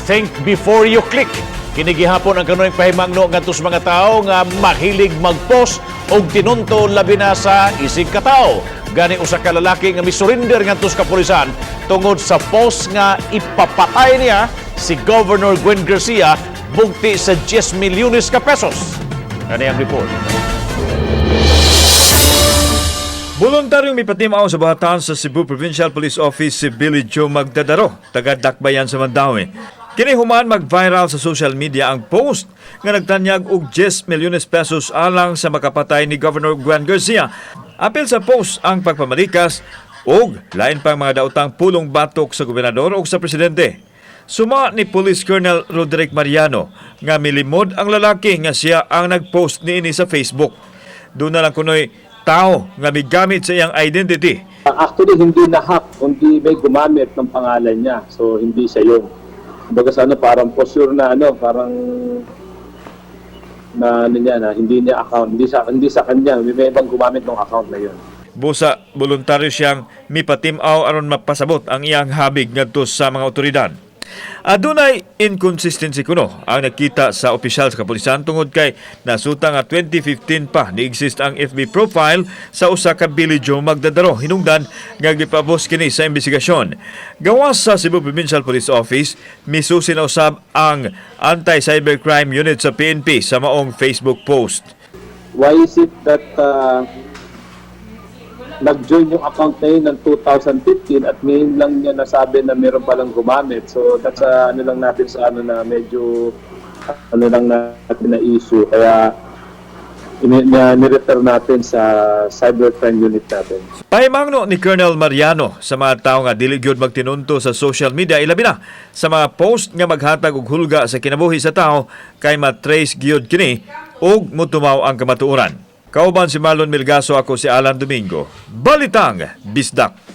Think before you click. Kini gihapon ang kanunayng pahimangno ngadto sa mga tao nga mahilig mag-post og tinunto, labi na sa isig katawo. Gani usa ka lalaki nga misurrender ngadto sa kapulisan tungod sa post nga ipapatay niya si Governor Gwen Garcia bugti sa 10 milyones ka pesos. Kani ang report. Voluntaryong mipatimaw sa buhatan sa Cebu Provincial Police Office si Billy Joe Magdadaro, taga Dakbayan sa Mandaue. Kini human mag-viral sa social media ang post nga nagtanyag og 10 milyones pesos alang sa makapatay ni Governor Gwen Garcia. Apil sa post ang pagpamalikas ug lain pang mga daotang pulong batok sa gobernador ug sa presidente. Suma ni Police Colonel Roderick Mariano nga milimod ang lalaki nga siya ang nagpost niini sa Facebook. Duna lang kunoy tao nga migamit sa iyang identity. Actually, hindi na-hack, kundi may gumamit ng pangalan niya. So, hindi siya yun. Kumbaga sa ano, parang for sure na ano, parang na ano niya, na hindi niya account, hindi sa kanya, may ibang gumamit ng account na yun. Busa voluntaryo siyang mipatimaw aron mapasabot ang iyang habig ngadto sa mga otoridad. Adunay inconsistency kuno ang nakita sa opisyal sa kapulisan tungod kay nasuta nga 2015 pa ni-exist ang FB profile sa usa ka Billy Joe Magdadaro, hinungdan nga gipabos kini sa investigasyon. Gawas sa Cebu Provincial Police Office, misusi na usab ang Anti-Cybercrime Unit sa PNP sa maong Facebook post. Why is it that nag-join yung account na yun ng 2015 at ngayon lang niya nasabi na meron palang gumamit? So that's ano lang natin sa ano na medyo ano lang natin na issue. Kaya nirefer natin sa cybercrime unit natin. Pahimangno ni Colonel Mariano sa mga tao nga dili gyud magtinunto sa social media, ilabi na sa mga post nga maghatag og hulga sa kinabuhi sa tao, kay ma-trace gyud kini ug motumaw ang kamatuoran. Kauban si Marlon Milgaso, ako si Alan Domingo. Balitang Bisdak.